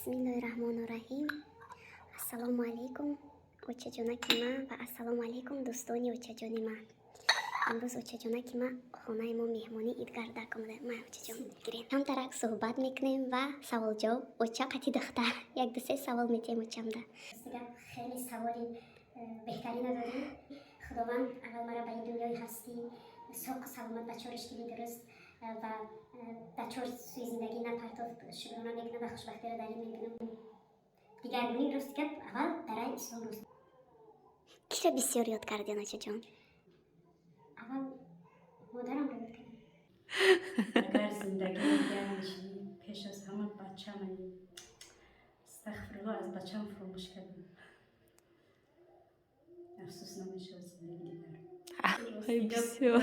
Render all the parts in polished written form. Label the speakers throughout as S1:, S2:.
S1: Бисмиллоҳи раҳмону раҳим. Ассалому алайкум, очаҷонаки ман, ва ассалому алайкум, дӯстони очаҷони ман. Имрӯз очаҷонаки ман хонаи мо меҳмонӣ идгардак омада. Ман, очаҷон, гирем. Камтарак суҳбат мекунем ва саволҷавоб, оча қати духтар. Як ду се савол метиҳем очамда. Хеле саволи беҳтарина додем. Худованд аввал мара ба ин дунёи ҳастӣ соқу саломат, ба чор иштили дуруст ва дар чор сӯи зиндагӣ напартофт, шукрона мекунам ва хушбахтиро дар ин мебинам. Дигаргунӣ, рост гап, аввал дараи ислом рост. Киро бисёр ёд кардем, очаҷон? Аввал модарамро ёд кардам.
S2: Агар зиндагӣ дигар мешидӣ, пеш аз ҳама бачам. Астағфирулло, аз бачам фуромӯш кардам. Афсӯс намешавад зиндагӣ дигар?
S3: Ай, бисёр.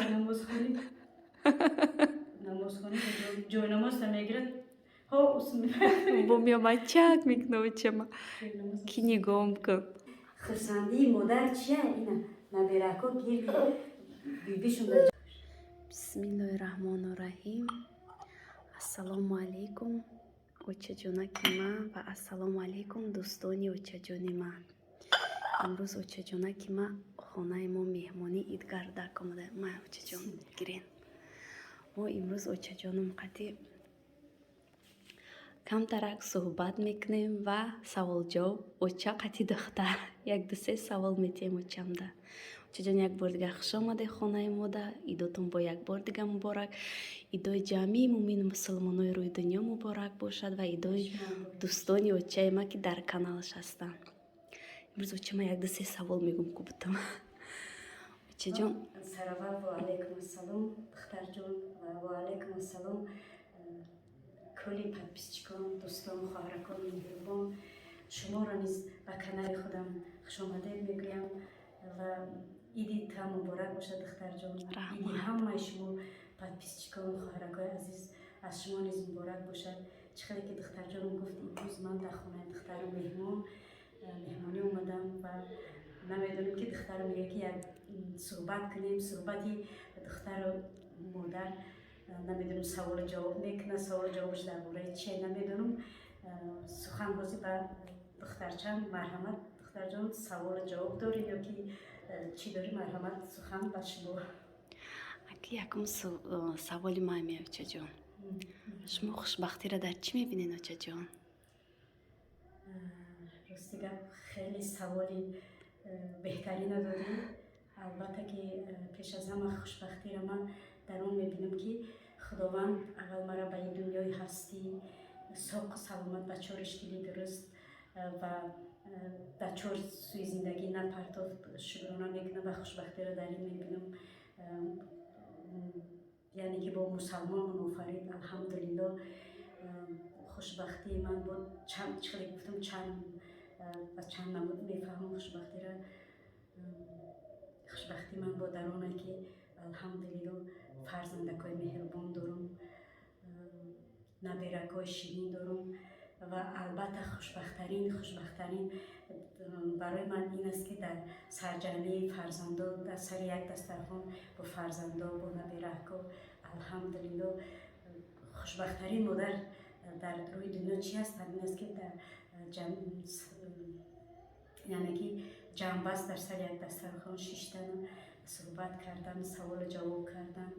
S2: Намозхонӣ ҷойнамозта мегирад, ҳо усм.
S3: Бо меомад, чак мекунам очама, ки нигоҳам кун.
S2: Хурсандии модар чия? Ина набирако гирди бибишон.
S3: Бисмиллоҳи раҳмону раҳим. Ассалому алайкум, очаҷонаки ман, ва ассалому алайкум, дӯстони очаҷони ман. Имрӯз очаҷонаки ман хонаи мо меҳмонӣ идгардак омада. Ман, очаҷон, гирен. Мо имрӯз очаҷоном қати камтарак суҳбат мекунем ва саволҷавоб, оча қати духтар. Як ду се савол метиҳем очамда. Очаҷон, як бор дигар хуш омадед хонаи мода. Идотон бо як бор дига муборак. Идои ҷамъии муъмину мусулмонои рӯи дунё муборак бошад ва идои дӯстони очаи ман, ки дар каналаш ҳастанд. Имрӯз оча ман як ду се савол мегӯм, ку бутам, очаҷон.
S2: Сараввал ва алайкум ассалом, духтарҷон, ва алайкум ассалом кулли подписчикон, дӯстон, хоҳаракони меҳрубон. Шуморо низ ба канали худам хушомадед мегӯям ва иди та муборак бошад, духтарҷон. Иди ҳамаи шумо, подписчикон, хоҳаракои азиз, аз шумо низ муборак бошад. Чӣ хеле ки духтарҷонам гуфт, имрӯз ман дар хонаи духтарам меҳмонӣ омадам ва намедонем, ки духтарам мегӯяд, ки як суҳбат кунем. Суҳбати духтару модар, намедонам, саволу ҷавоб мекунад, саволу ҷавобаш дар бораи чие, намедонам. Сухан ҳозир ба духтарчам. Марҳамат, духтарҷон, саволу ҷавоб дорем ё ки чӣ дорӣ? Марҳамат, сухан ба шумо.
S3: Аки якум саволи ман меояд, очаҷон: шумо хушбахтиро дар чӣ мебинед, очаҷон?
S2: Рости гап, хеле саволи беҳтарина додӣ. Албатта ки пеш аз ҳама хушбахтиро ман дар он мебинам, ки Худованд аввал мара ба ин дунёи ҳастӣ соқу саломат, ба чор иштили дуруст ва дар чор сӯи зиндагӣ напартофт, шукрона мекунам ва хушбахтиро дар ин мебинам, яъне ки бо мусалмон офарид, алҳамдулилло. Хушбахтии ман буд, чӣ хеле гуфтам, чанд ба чанд намуд мефаҳмам хушбахтиро. Хушбахтии ман бо дар оне, ки алҳамдулилло фарзандакҳои меҳрубон дорам, набиракҳои ширин дорам ва албатта хушбахттарин барои ман ин аст, ки дар сарҷамъии фарзандо, дар сари як дастархон бо фарзандо, бо набираҳко, алҳамдулилло. Хушбахттарин модар дар рӯи дунё чи аст? Ҳамин аст, ки дар яъне ки ҷамъбаст дар сари як дастархон шиштану суҳбат кардан, саволу ҷавоб кардан.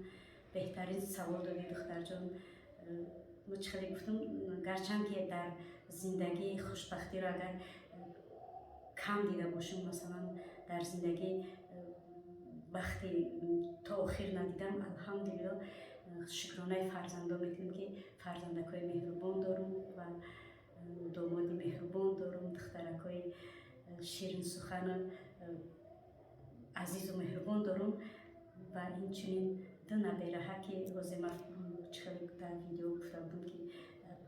S2: Беҳтарин савол додӣ, духтарҷон. Мо чӣ хеле гуфтам, гарчанд ки дар зиндагӣ хушбахтиро агар кам дида бошем, масалан, дар зиндагӣ бахти то охир надидам, алҳамдулилло, шукронаи фарзандо мекунем, ки фарзандакҳои меҳрубон дорум ва домоди меҳрубон дорум, духтаракҳои ширинсухану азизу меҳрубон дорум ва инчунин ду набераҳа, ки ҳозир ман чӣ хеле дар видео гуфта будам, ки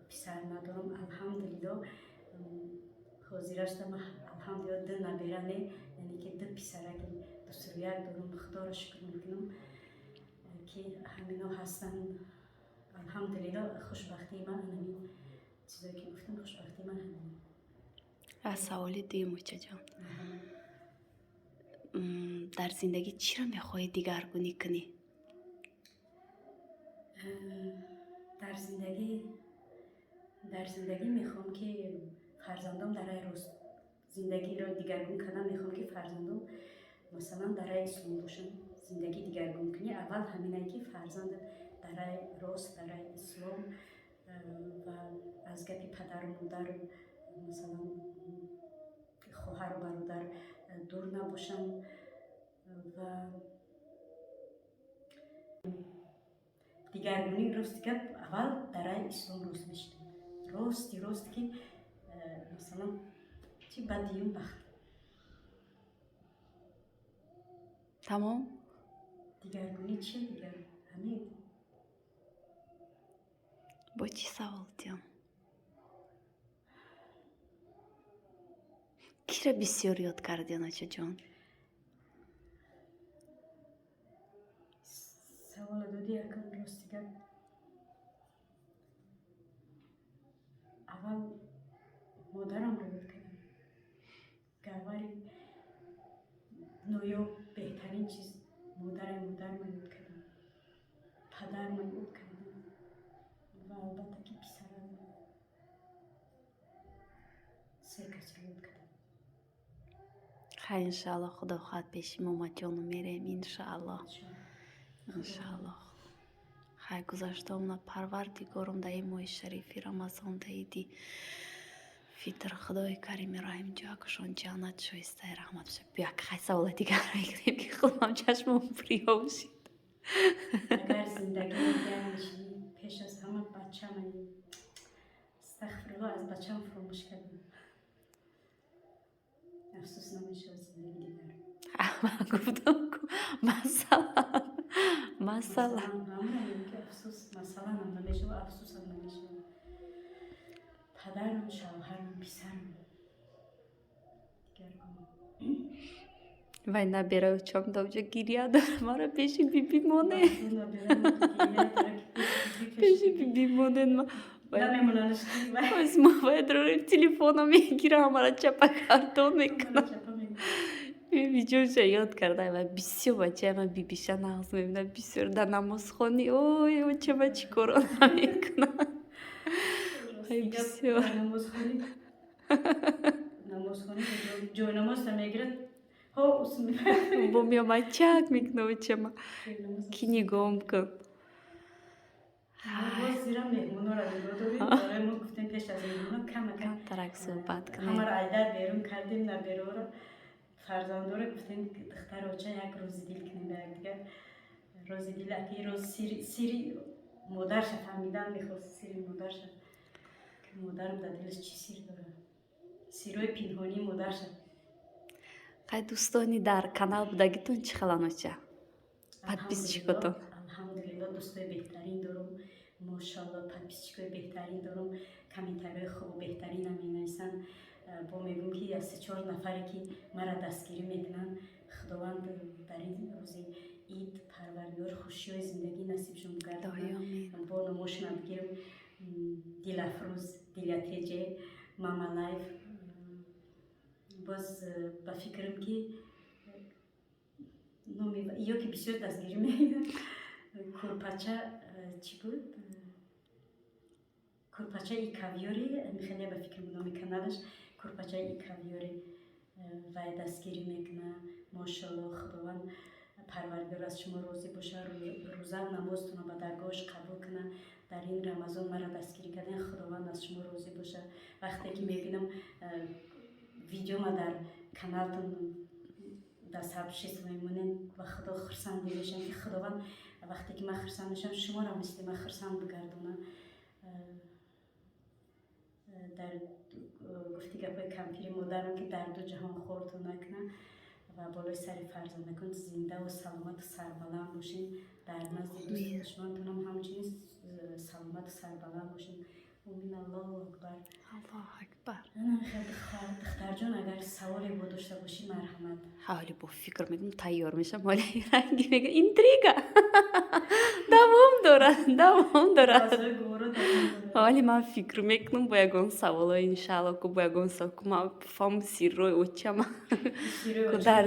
S2: писар надорам, алҳамдулилло, ҳозирашда ман, алҳамдулилло, ду набера не, яъне ки ду писараки дусуяк дорум. Худоро шукр мекунам, ки ҳамино ҳастанд, алҳамдулилло. Хушбахтии ман ҳамин чизое, ки гуфтам, хушбахтии ман ҳамин.
S3: Аз саволи дуюм, очаҷон: дар зиндагӣ чиро мехоҳӣ дигаргунӣ кунӣ?
S2: Дар зиндагӣ Дар зиндагӣ мехоҳам, ки фарзандом дар рай рост, зиндагиро дигаргун кардан мехоҳам, ки фарзандом, масалан, дар рай ислом бошанд. Зиндагӣ дигаргун кунӣ, аввал ҳаминае, ки фарзанд дар рай рост, дар рай ислом ва аз гапи падару модару, масалан, хоҳару бародар дур набошанд. Ва дигаргунӣ, рости гап, аввал дар рай ислом рост мешидам, рости рост, ки масалан чи, баъд дуюм вақт.
S3: Тамом.
S2: Дигаргунӣ чи дигар, ҳамин.
S3: Бо чӣ савол диҳам? Кира бисёр ёд кардиён, очаҷон?
S2: Савола додӣ, акам, рости гап, аввал модарамро ёд кардам. Гавҳари ноёб, беҳтарин чиз модари, модарма ёд кардам, падарма ёд кардам ва албатта ки писарам, се касро ёд кардам.
S3: Хай, иншаалло, худо хоҳад, пеши момаҷону мерем, иншаалло, иншаалло. Хай, гузаштаомна Парвардигорум дар ин моҳи шарифи Рамазон, дар иди Фитр, Худои карими раҳим ҷоякушон ҷаннат шоистаи раҳмат бошад. Биё, хай, савола дигар мекунем, ки худам чашмам приём шид.
S2: Агар зиндагӣ дигар мешидӣ, пеш аз ҳама бачам. Астағфирулло, аз бачам фуромӯш кардам. Афсӯс намешавад зиндагӣ дигар?
S3: Ман гуфтам, масалан.
S2: Ҳамаам ки афсӯс, масаланам намешавад, афсӯсам намешавад. Падарам, шавҳарам, писарам дигаргун.
S3: Вай набераи чом давҷа гиря дора: «Мара пеши биби моне, пеши биби монен». Ма бояд рорем, телефона мегира, ҳамара чапакардон мекунам. Бибиҷонша ёд карда ва бисёр бачаи ман бибиша нағз мебинад, бисёр дар намозхонӣ: «Ой, очама чӣ коро намекунад». Ай, бисёр.
S2: Намозхонӣ ҷойнамозта мегирад.
S3: Бо меомад, чак мекунад: «Очама, ки нигоҳам кун».
S2: Зира меҳмонора нигоҳ дорем. Барои мо гуфтем, пеш аз меҳмоно камака
S3: Камтарак суҳбат кунем.
S2: Ҳамаро айдар берун кардем, набераҳоро, фарзандоро. Гуфтем, духтар, оча, як рози дил кунем ба якдигар. Рози дил аки роз, сири модарша фаҳмидан мехост, сири модарша, ки модарам дар дилаш чӣ сир дорад, сирҳои пинҳонии модарша.
S3: Хай, дӯстони дар канал будагитон чӣ хелан, оча, подписчикотон?
S2: Алҳамдулилло, дӯстои беҳтарин дорум, мошалло, подписчикои беҳтарин дорум, комментариҳои хубу беҳтаринам менависанд. Бо мегӯм, ки аз се чор нафаре, ки мара дастгирӣ мекунанд, Худованд дар ин рӯзи ид, Парвардигор, хушиҳои зиндагӣ насибшон гардонад. Бо номошона бигирам: Дилафрӯз, Дилятеҷе, Мамалайф. Боз ба фикрам, ки номи ё ки бисёр дастгирӣ мекунад, Курпача чӣ буд, Курпача и кавёри, хеле ба фикрам номи каналаш Курпача и кавёри, вай дастгирӣ мекунад. Мошалло, Худованд Парвардигор аз шумо розӣ бошад, рӯза намозтонро ба даргоҳаш қабул кунад. Дар ин Рамазон маро дастгирӣ кардан, Худованд аз шумо розӣ бошад. Вақте ки мебинам видеома дар каналтон, дар сообщество мемонед, ба Худо хурсанд мешавам, ки Худованд вақте ки ман хурсанд мешавам, шуморо мисли ман хурсанд бигардонад. Дар гуфти гапҳои кампири модарам, ки дар ду ҷаҳон хортон накунад ва болои сари фарзандакон зиндаву саломату сарбаланд бошед, дар назди дӯсту душмантонам ҳамчунин саломату сарбаланд бошед. Омин, Аллоҳу акбар.
S3: Аллоҳу акбар.
S2: Духтарҷон, агар саволе бо дошта бошӣ, марҳамат.
S3: Ҳоли бо фикр мекунам, тайёр мешам. Ҳоли ранги мега, интрига давом дорад, давом дорад. Ҳоли ман фикр мекунам бо ягон саволо, иншаалло, ку бо ягон савол, ку ман фаҳм сиррои очама, ку дар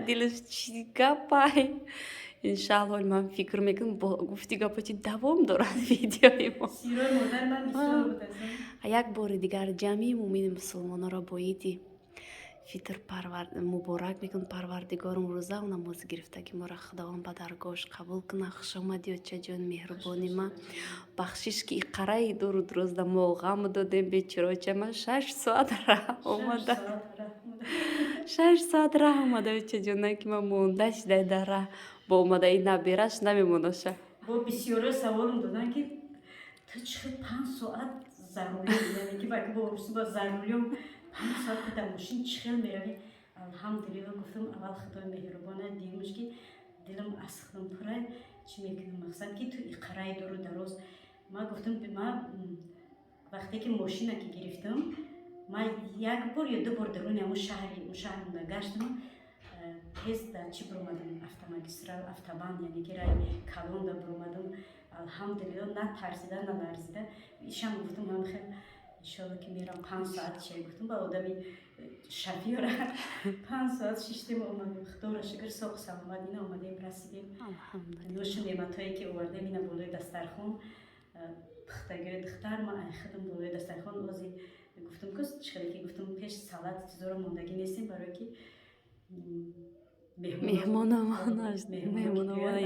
S3: дилаш чӣ гапай. Иншаалло, ман фикр мекунам, бо гуфти гапочи давом дорад видеои мо.
S2: Сирои модар ман бисёр буд аслан.
S3: Як бори дигар ҷамъи муъмини мусулмононро бо иди фитр муборак мекунам. Парвардигорум рӯзаву намози гирифтаги моро Худованд ба даргоҳаш қабул кунад. Хушомадӣ, очаҷон меҳрубони ман. Бахшиш, ки иқараи дуру дурозда мо ғам додем, бечороча. Ман 6 соат раҳ омада, 6 соат раҳ омада, очаҷона, ки ман монда шидай дар раҳ бо омадаи набераш намемоноша.
S2: Бо бисёро саволам доданд, ки ту чӣ хел 5 соат за рулём, яъне ки бо ба за рулём 5 соат дар мошин чӣ хел меравӣ? Алҳамдулилла, гуфтам, аввал Худои меҳрубона, дуюмаш ки дилам аз худам пурай. Чӣ мекунам, мақсад ки ту иқараи дуру дароз. Ма гуфтам, ма вақте ки мошина ки гирифтам, ма як бор ё ду бор даруни ҳамун шаҳри шаҳрмонда гаштам, тез дар чӣ биромадам, автомагистрал, автобан, яъне ки раи калонда биромадам. Алҳамдулилло, на тарсида, на ларзида. Ишам гуфтам, ҳам хел иншолло ки мерам 5 соат. Че гуфтам ба одами шофёра, 5 соат шиштем, омадем. Худоро шукр, соғу саломат ина омадем, расидем. Нӯшу неъматҳое ки овардем, ина болои дастархон пухтагиҳои духтар ма худам болои дастархон. Ози гуфтам ку, чихеле ки гуфтам, пеш салат чизоро мондагӣ нестем, барое ки
S3: меҳмономона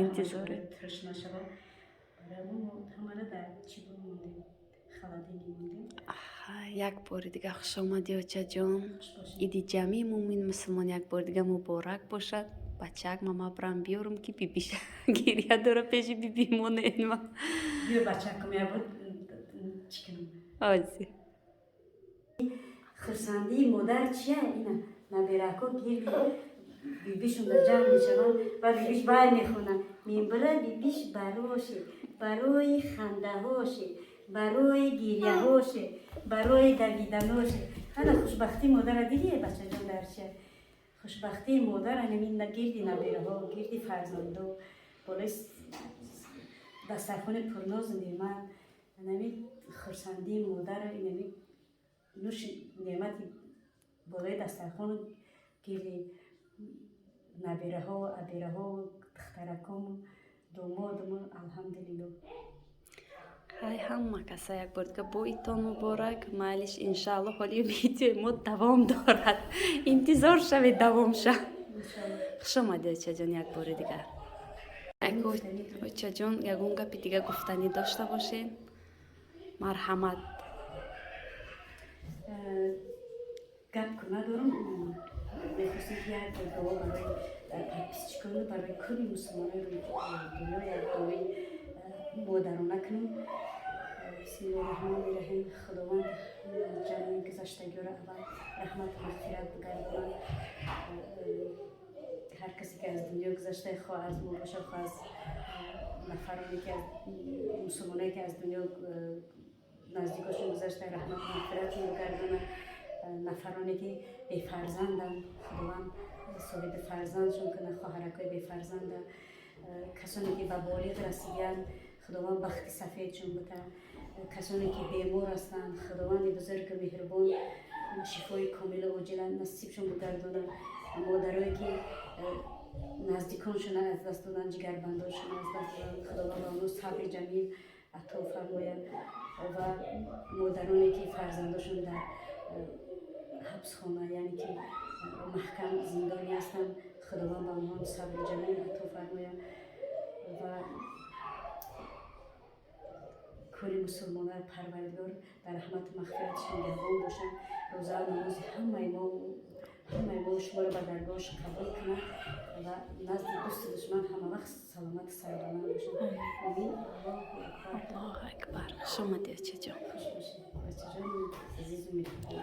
S3: интизоре.
S2: Турш нашава. Барои мо ҳамара дар чӣ мондем, холодильник мондем.
S3: Як бори дига хушомадӣ, очаҷон. Иди ҷамъи муъмин мусулмон як бори дига муборак бошад. Бачак мама брам биёрам, ки бибиша гиря дора, пеши биби моненма.
S2: Биё, бачакам, як бор чӣ кунам.
S3: Ози.
S2: Хурсандии модар чия? Ина набирако гирди бибишонда ҷамъ мешаванд ва бибиш бай мехонад: «Мембара бибиш бароши, барои хандаҳоши, барои гиряҳоши, барои давиданоши». Ана хушбахтии модара дидие, бачаҷон, дар чия? Хушбахтии модар анамин гирди набираҳо, гирди фарзандо, болои дастархони пурнозу неъмат. Анами хурсандии модару инами нӯши неъмати болои дастархон, гирди набираҳо, абираҳо, духтаракому домодуму. Алҳамдулилло.
S3: Ҳай, ҳама каса як бор дига бо идтон муборак. Майлиш, иншаалло, ҳоли видеои мо давом дорад, интизор шавед, давом ша. Хуш омадӣ, очаҷон, як бори дигар. Очаҷон, ягон гапи дига гуфтанӣ дошта бошед, марҳамат.
S2: Гап ку надорам. Мехостем ки як дуо барои подписчикону барои кулли мусулмонои рӯи дунё, як дуои модарона кунем. Бисмиллоҳи раҳмони раҳим. Худованд ҷамъи гузаштагиёро аввал раҳмату мағфират бигардонад. Ҳар касе ки аз дунё гузашта, хоҳ аз мо бошад, хоҳ аз нафароне ки аз мусулмоное ки аз дунё наздикошон гузашта, раҳмату мағфиратшон бигардонад. Нафароне ки бефарзанданд, Худованд соҳиби фарзандшон кунад, хоҳаракҳои бефарзанда. Касоне ки ба болиғ расидиянд, Худованд бахти сафедшон бутад. Касоне ки бемор ҳастанд, Худованди бузургу меҳрубон шифои комилу оҷила насибшон бигардонад. Модарое ки наздиконшона аз даст доданд, ҷигарбандоншона аз даст доданд, Худованд ба онҳо сабри ҷамил ато фармояд. Ва модароне ки фарзандошон дар ҳабсхона, яъне ки маҳкам зиндонӣ ҳастанд, Худованд ба онҳо сабри ҷамил ато фармояд. Ва кулли мусулмонар Парвардигор дар раҳмату мағфираташ нигаҳбон бошад, рӯзаву намози ҳамаи мо шуморо ба даргоҳаш қабул кунад ва назди дӯсту душман ҳама вақт саломату сарбаланд бошад. Амин. Аллоҳу акбар.
S3: Аллоҳу акбар. Хуш омадӣ, очаҷон.
S2: Хуш бошед, бачаҷони азизу меҳрубон.